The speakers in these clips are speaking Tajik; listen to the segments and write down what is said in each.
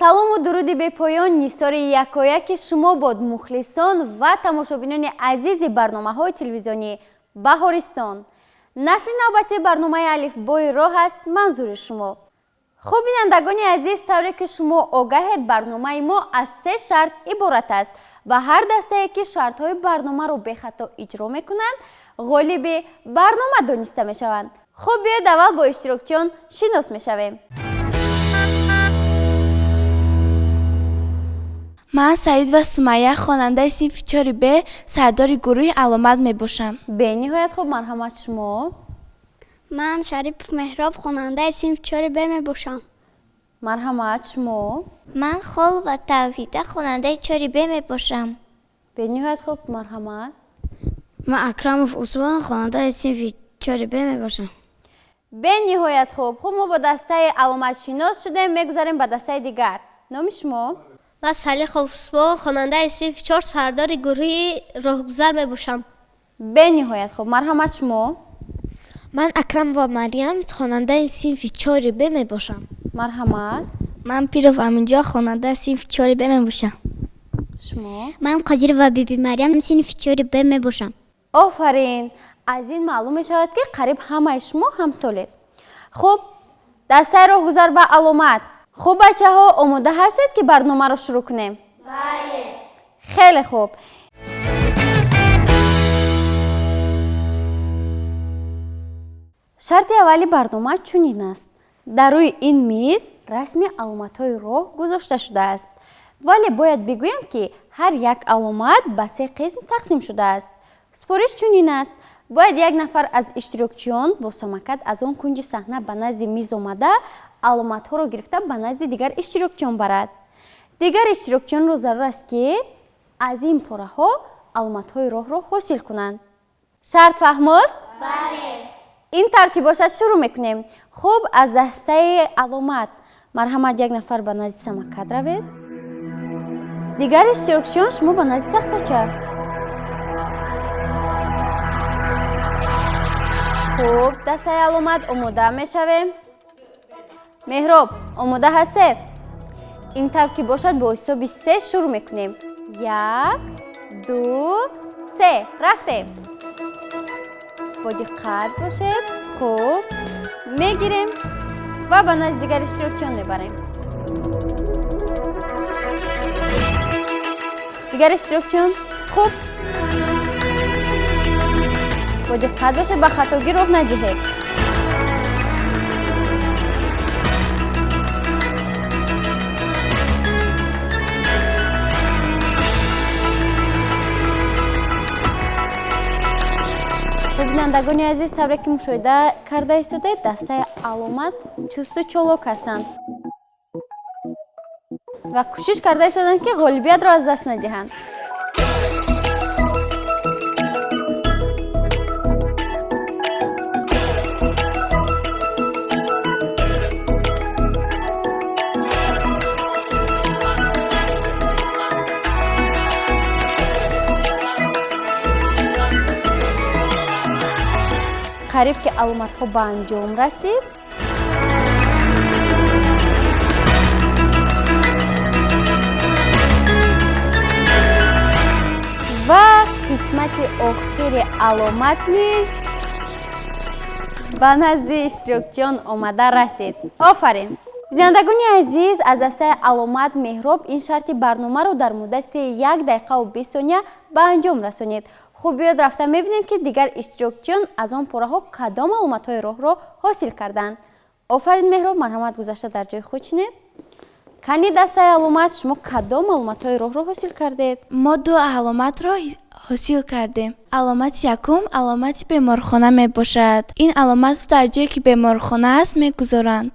Салому дуруди бепоён нисори якояки шумо бод, мухлисон ва тамошобинони азизи барномаҳои телевизионии Баҳористон. Нашри навбатии барномаи Алифбои роҳ аст манзури шумо. Хуб, бинандагони азиз, тавре ки шумо огаҳед, барномаи мо аз се шарт иборат аст ва ҳар дастае ки шартҳои барномаро бехато иҷро мекунанд, ғолиби барнома дониста мешаванд. Хуб, биёед аввал бо иштирокчиён шинос мешавем. Ман Саид ва Сумайя, хонандаи синфи 4 Б, сардори гурӯҳи Аломат мебошам. Бениҳоят хуб, марҳамат шумо. Ман Шарипов Меҳроб, хонандаи синфи 4 Б мебошам. Марҳамат шумо. Ман Холова Тавҳида, хонандаи 4 Б мебошам. Бениҳоят хуб, марҳамат. Ман Акрамов Усмон, хонандаи синфи 4 Б мебошам. Бениҳоят хуб. Хуб, мо бо дастаи аломатшинос шудем, мегузарем ба дастаи дигар. Номи шумо? Ман Салихов Усмон, хонандаи синфи 4, сардори гурӯҳи Роҳгузар мебошам. Бениҳоят хуб, марҳамат шумо. Ман Акрамова Марьям, хонандаи синфи 4 Б мебошам. Марҳамат. Ман Пиров Аминҷон, хонандаи синфи 4 Б мебошам. Шумо? Ман Қодирова Биби Марьям, синфи 4 Б мебошам. Офарин! Аз ин маълум мешавад, ки қариб ҳамаи шумо ҳамсолед. Хуб, дастаи Роҳгузар ва Аломат. Хуб, бачаҳо, омода ҳастед, ки барномаро шурӯъ кунем? Бале. Хеле хуб. Шарти аввали барнома чунин аст. Дар рӯи ин миз расми аломатҳои роҳ гузошта шудааст. Вале бояд бигӯем, ки ҳар як аломат ба се қисм тақсим шудааст. Супориш чунин аст. Бояд як нафар аз иштирокчиён бо самакат аз он кунҷи саҳна ба назди миз омада, аломатҳоро гирифта ба назди дигар иштирокчиён барад. Дигар иштирокчиёнро зарур аст, ки аз ин пораҳо аломатҳои роҳро ҳосил кунанд. Шарт фаҳмост? Бале. Ин тавр ки бошад, шурӯъ мекунем. Хуб, аз дастаи Аломат, марҳамат, як нафар ба назди самакат равед. Дигар иштирокчиён, шумо ба назди тахтача. Хуб, дастаи Аломат, омода мешавем. Меҳроб, омода ҳастед? Ин тавр ки бошад, бо ҳисоби се шурӯъ мекунем. Як, ду, се, рафтем. Бо диққат бошед. Хуб, мегирем ва ба назди дигар иштирокчиён мебарем. Дигар иштирокчиён, хуб, бо диққат бошед, ба хатогӣ роҳ надиҳед. Бинандагони азиз, тавре ки мушоҳида карда истодаед, дастаи Аломат чусту чолок ҳастанд ва кӯшиш карда истоданд, ки ғолибиятро аз даст надиҳанд. Қариб ки аломатҳо ба анҷом расид. Ва қисмати охири аломат низ ба назди иштирокчиён омада расид. Офарин! Бинандагони азиз, аз дастаи Аломат Меҳроб ин шарти барномаро дар муддати 1 дақиқаву 20 сония ба анҷом расонид. Хуб, биёд рафта мебинем, ки дигар иштирокчиён аз он пораҳо кадом аломатҳои роҳро ҳосил карданд. Офарин, Меҳроб, марҳамат, гузашта дар ҷои худ шинед. Кани, дастаи Аломат, шумо кадом аломатҳои роҳро ҳосил кардед? Мо ду аломатро ҳосил кардем. Аломати якум аломати беморхона мебошад. Ин аломатро дар ҷое, ки беморхона аст, мегузоранд.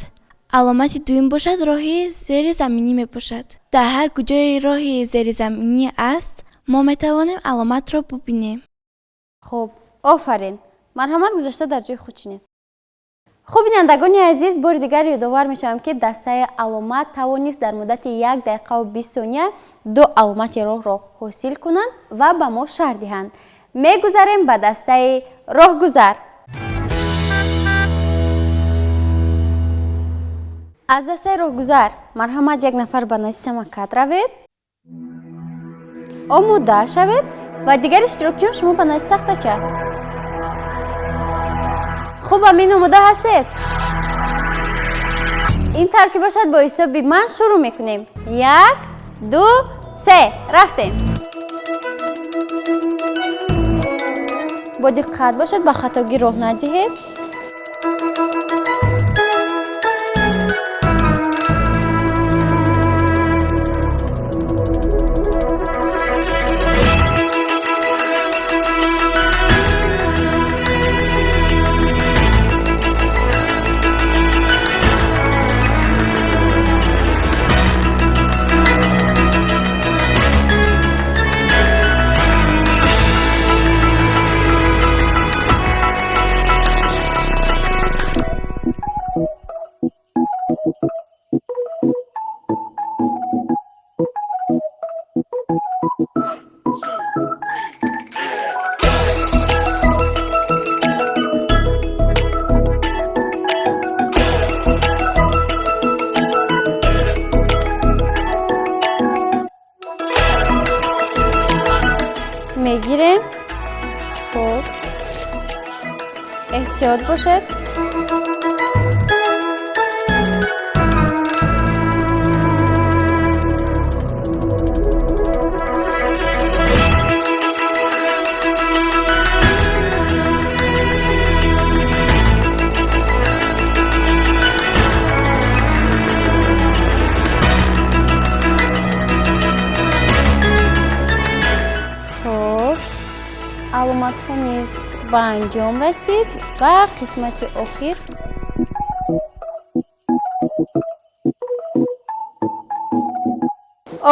Аломати дуюм бошад, роҳи зеризаминӣ мебошад. Дар ҳар куҷои роҳи зеризаминӣ аст, мо метавонем аломатро бубинем. Хуб, офарин, марҳамат, гузашта дар ҷои худ шинед. Хуб, бинандагони азиз, бори дигар ёдовар мешавам, ки дастаи Аломат тавонист дар муддати 1 дақиқаву 20 сония ду аломати роҳро ҳосил кунанд ва ба мо шарҳ диҳанд. Мегузарем ба дастаи Роҳгузар. Аз дастаи роҳгузар марҳамат, як нафар ба назди самокат равед, омода шавед ва дигар иштирокчиён шумо ба назди тахтача. Хуб, Амин, омода ҳастед? Ин тавр ки бошад, бо ҳисоби ман шурӯъ мекунем. 1, 2, 3, рафтем. Бо диққат бошед, ба хатогӣ роҳ надиҳед. Мегирем. Хуб, эҳтиёт бошед. Аломатҳо низ ба анҷом расид ва қисмати охир.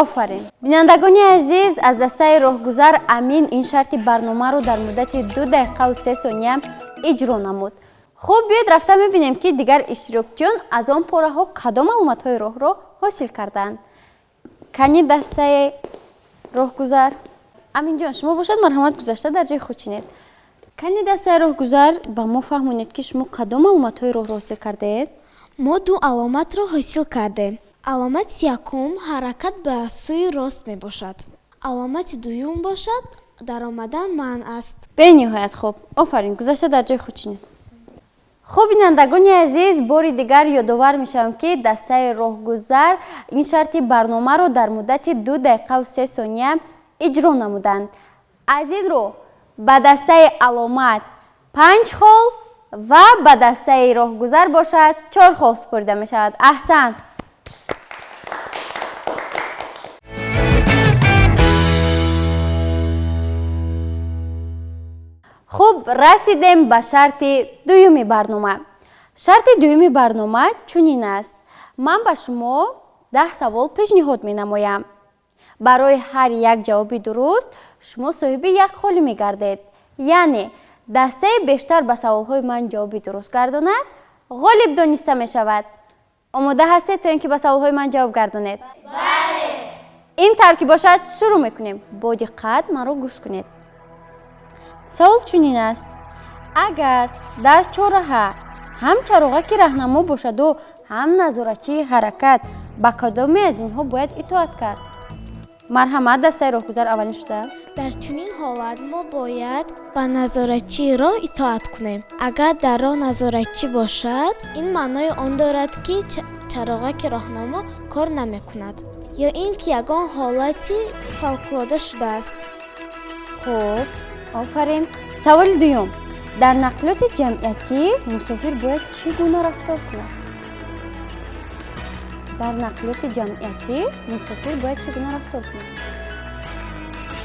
Офарин! Бинандагони азиз, аз дастаи роҳгузар Амин ин шарти барномаро дар муддати 2 дақиқаву 3 сония иҷро намуд. Хуб, биёед рафта мебинем, ки дигар иштирокчиён аз он пораҳо кадом аломатҳои роҳро ҳосил карданд. Кани дастаи роҳгузар? Аминҷон, шумо бошад, марҳамат, гузашта дар ҷои худ чинед. Кани дастаи роҳгузар, ба мо фаҳмонед, ки шумо кадом аломатҳои роҳро ҳосил кардаед? Мо 2 аломатро ҳосил кардем. Аломати якум ҳаракат ба сӯи рост мебошад. Аломати дуюм бошад, даромадан манъ аст. Бениҳоят хуб. Офарин, гузашта дар ҷои худ чинед. Хуб, бинандагони азиз, бори дигар ёдовар мешавам, ки дастаи роҳгузар ин шарти барномаро дар муддати 2 дақиқаву 3 сония иҷро намуданд. Аз ин рӯ ба дастаи аломат 5 хол ва ба дастаи роҳгузар бошад 4 хол супорида мешавад. Аҳсан! Хуб, расидем ба шарти дуюми барнома. Шарти дуюми барнома чунин аст. Ман ба шумо 10 савол пешниҳод менамоям. Барои ҳар як ҷавоби дуруст шумо соҳиби як холӣ мегардед. Яъне дастаи бештар ба саволҳои ман ҷавоби дуруст гардонад, ғолиб дониста мешавад. Омода ҳастед то ин ки ба саволҳои ман ҷавоб гардонед? Бале! Ин тавр ки бошад, шурӯъ мекунем. Бо диққат маро гӯш кунед. Савол чунин аст. Агар дар чораҳа ҳам чароғаки раҳнамо бошаду ҳам назоратчии ҳаракат, ба кадоме аз инҳо бояд итоат кард? Марҳамат, дастаи роҳгузар аввалин шуда. Дар чунин ҳолат мо бояд ба назоратчии роҳ итоат кунем. Агар дар роҳ назоратчӣ бошад, ин маънои он дорад, ки чароғаки роҳнамо кор намекунад ё ин ки ягон ҳолати фавқулода шудааст. Хуб, офарин. Саволи дуюм. Дар нақлиёти ҷамъиятӣ мусофир бояд чӣ гуна рафтор кунад? Дар нақлиёти ҷамъиятӣ мусофир бояд чӣ гуна рафтор кунад?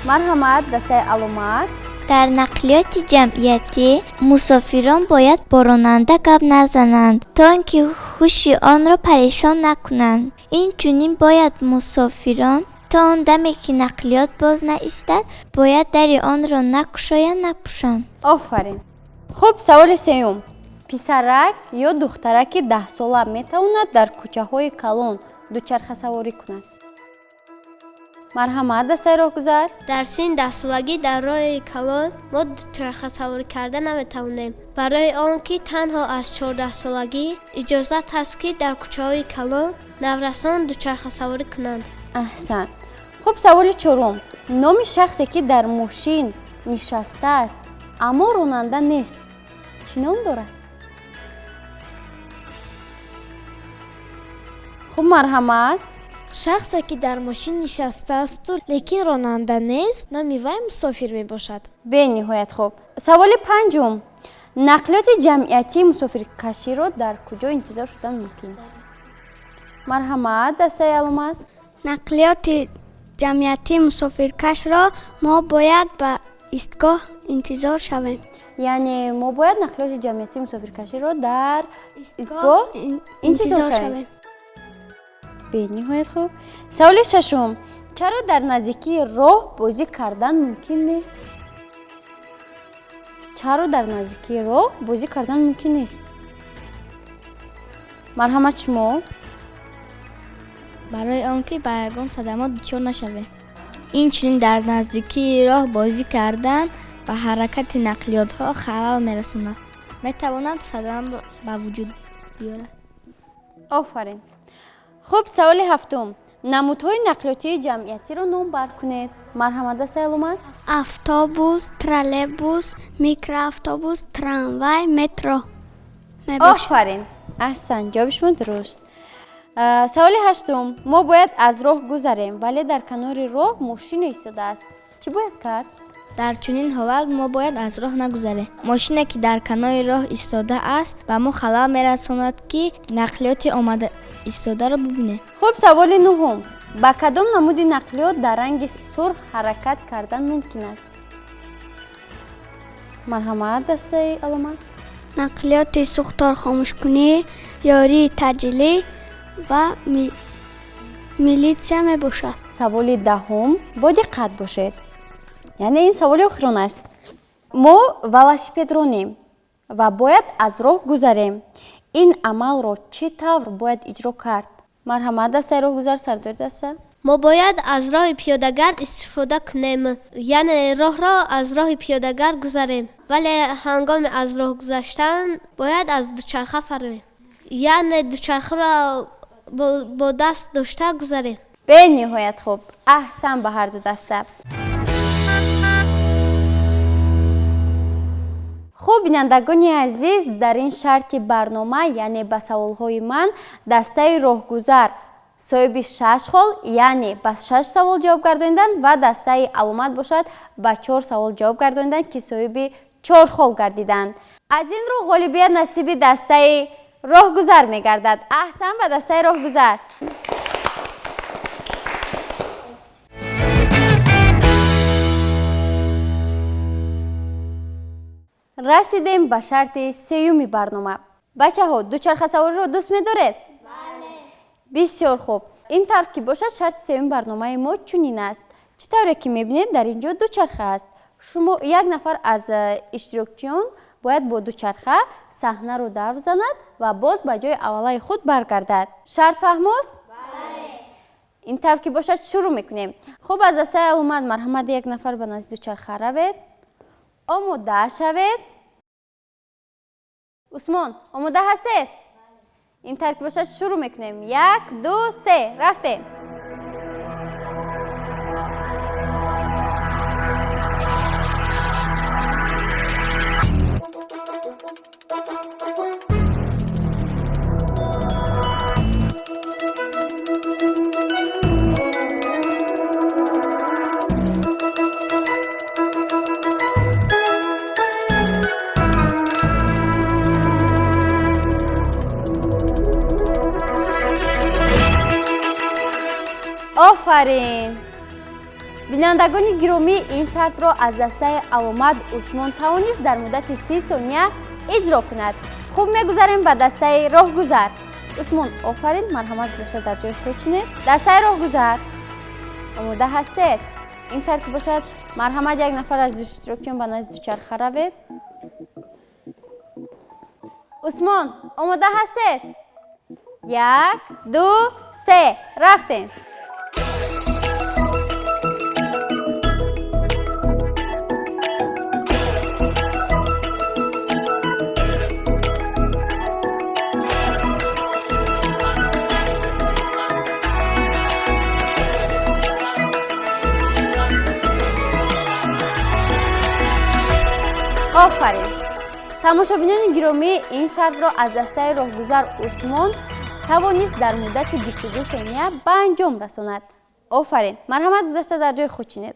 Марҳамат, дастаи аломат. Дар нақлиёти ҷамъиятӣ мусофирон бояд бо ронанда гап назананд, то ин ки ҳуши онро парешон накунанд. Инчунин бояд мусофирон то он даме ки нақлиёт боз наистад, бояд дари онро накушоянд, напӯшанд. Офарин. Хуб, саволи сеюм. Писарак ё духтараки 10-сола метавонад дар кӯчаҳои калон дучархасаворӣ кунад? Марҳамат, дастаи роҳгузар. Дар синни 10-солагӣ дар роҳи калон мо дучархасаворӣ карда наметавонем, барои он ки танҳо аз 14-солагӣ иҷозат ҳаст, ки дар кӯчаҳои калон наврасон дучархасаворӣ кунанд. Аҳсан. Хуб, саволи чорум. Номи шахсе, ки дар мошин нишастааст, аммо ронанда нест, чӣ ном дорад? Хуб, марҳамат. Шахсе, ки дар мошин нишастаасту лекин ронанда нест, номи вай мусофир мебошад. Бениҳоят хуб. Саволи панҷум. Нақлиёти ҷамъиятии мусофиркаширо дар куҷо интизор шудан мумкин? Марҳамат, дастаи аломат. Нақлиёти ҷамъиятии мусофиркашро мо бояд ба истгоҳ интизор шавем. Яъне мо бояд нақлиёти ҷамъиятии мусофиркаширо дар истгоҳ интизор шавем. Бениҳоят хуб. Саволи шашум. Чаро дар наздикии роҳ бозӣ кардан мумкин нест? Чаро дар наздикии роҳ бозӣ кардан мумкин нест? Марҳамат, шумо. Барои он ки ба ягон садамот дучор нашавем. Инчунин дар наздикии роҳ бозӣ кардан ба ҳаракати нақлиётҳо халал мерасонад, метавонад садама ба вуҷуд биёрад. Офарин. Хуб, саволи ҳафтум. Намудҳои нақлиётии ҷамъиятиро номбар кунед. Марҳамат, дастаи аломат. Автобус, троллейбус, микроавтобус, трамвай, метро. Офарин. Аҳсан, ҷавоби шумо дуруст. Саволи ҳаштум. Мо бояд аз роҳ гузарем, вале дар канори роҳ мошине истодааст. Чӣ бояд кард? Дар чунин ҳолат мо бояд аз роҳ нагузарем. Мошине, ки дар канори роҳ истодааст, ба мо халал мерасонад, ки нақлиёти омада истодаро бибинем. Хуб, саволи нуҳум. Ба кадом намуди нақлиёт дар ранги сурх ҳаракат кардан мумкин аст? Марҳамат, дастаи аломат. Нақлиёти сӯхторхомӯшкунӣ, ёрии таъҷилӣ ва милитсия мебошад. Саволи даҳум. Бо диққат бошед. Яъне ин саволи охирон аст. Мо велосипедронем ва бояд аз роҳ гузарем. Ин амалро чӣ тавр бояд иҷро кард? Марҳамат, дастаи роҳгузар, сардори даста. Мо бояд аз роҳи пиёдагард истифода кунем, яъне роҳро аз роҳи пиёдагард гузарем, вале ҳангоми аз роҳ гузаштан бояд аз дучарха фароем, яъне дучархаро бо даст дошта гузарем. Бениҳоят хуб. Аҳсан ба ҳарду даста. Хуб, бинандагони азиз, дар ин шарти барнома, яъне ба саволҳои ман, дастаи роҳгузар соҳиби 6 хол, яъне ба 6 савол ҷавоб гардониданд ва дастаи аломат бошад ба 4 савол ҷавоб гардониданд, ки соҳиби 4 хол гардиданд. Аз ин рӯ ғолибият насиби дастаи роҳгузар мегардад. Аҳсан ба дастаи роҳгузар. Расидем ба шарти сеюми барнома. Бачаҳо, дучархасавориро дӯст медоред? Бале. Бисёр хуб. Ин тавр ки бошад, шарти сеюми барномаи мо чунин аст. Чӣ тавре ки мебинед, дар ин ҷо дучарха аст. Шумо як нафар аз иштирокчиён бояд бо дучарха саҳнаро давр занад ва боз ба ҷои аввалаи худ баргардад. Шарт фаҳмост? Бале. Ин тавр ки бошад, шурӯъ мекунем. Хуб, аз дастаи аломат марҳамат, як нафар ба назди дучарха равед. Омода шавед. Усмон, омода ҳастед? Ин тавр ки бошад, шурӯъ мекунем. 1, 2, 3, рафтем. Офарин! Бинандагони гиромӣ, ин шартро аз дастаи аломат Усмон тавонист дар муддати 30 сония иҷро кунад. Хуб, мегузарем ба дастаи роҳгузар. Усмон, офарин, марҳамат, гузошта дар ҷои худ чинед. Дастаи роҳгузар, омода ҳастед? Ин тавр ки бошад, марҳамат, як нафар аз иштирокчиён ба назди дучарха равед. Усмон, омода ҳастед? 1, 2, 3, рафтем. Офарин! Тамошобинони гиромӣ, ин шартро аз дастаи роҳгузар Усмон тавонист дар муддати 22 сония ба анҷом расонад. Офарин! Марҳамат, гузашта дар ҷои худ чинед.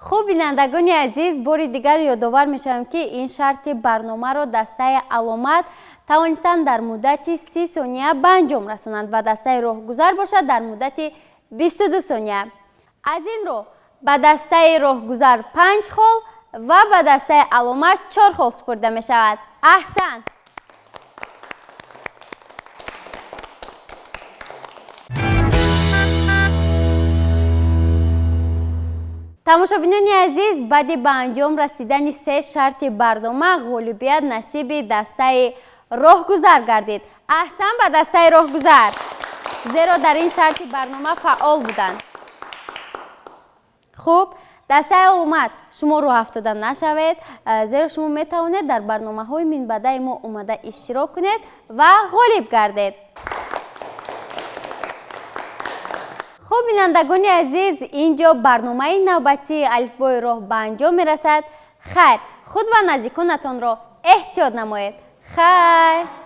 Хуб, бинандагони азиз, бори дигар ёдовар мешавем, ки ин шарти барномаро дастаи аломат тавонистанд дар муддати 30 сония ба анҷом расонанд ва дастаи роҳгузар бошад дар муддати 22 сония. Аз ин рӯ ба дастаи роҳгузар 5 хол ва ба дастаи аломат 4 хол супурда мешавад. Аҳсан! Тамошобинони азиз, баъди ба анҷом расидани се шарти барнома ғолибият насиби дастаи роҳгузар гардид. Аҳсан ба дастаи роҳгузар, зеро дар ин шарти барнома фаъол буданд. Хуб, дастаи аломат, шумо рӯҳафтода нашавед, зеро шумо метавонед дар барномаҳои минбаъдаи мо омада иштирок кунед ва ғолиб гардед. Хуб, бинандагони азиз, инҷо барномаи навбатии алифбои роҳ ба анҷом мерасад. Хайр, худ ва наздиконатонро эҳтиёт намоед. Хайр!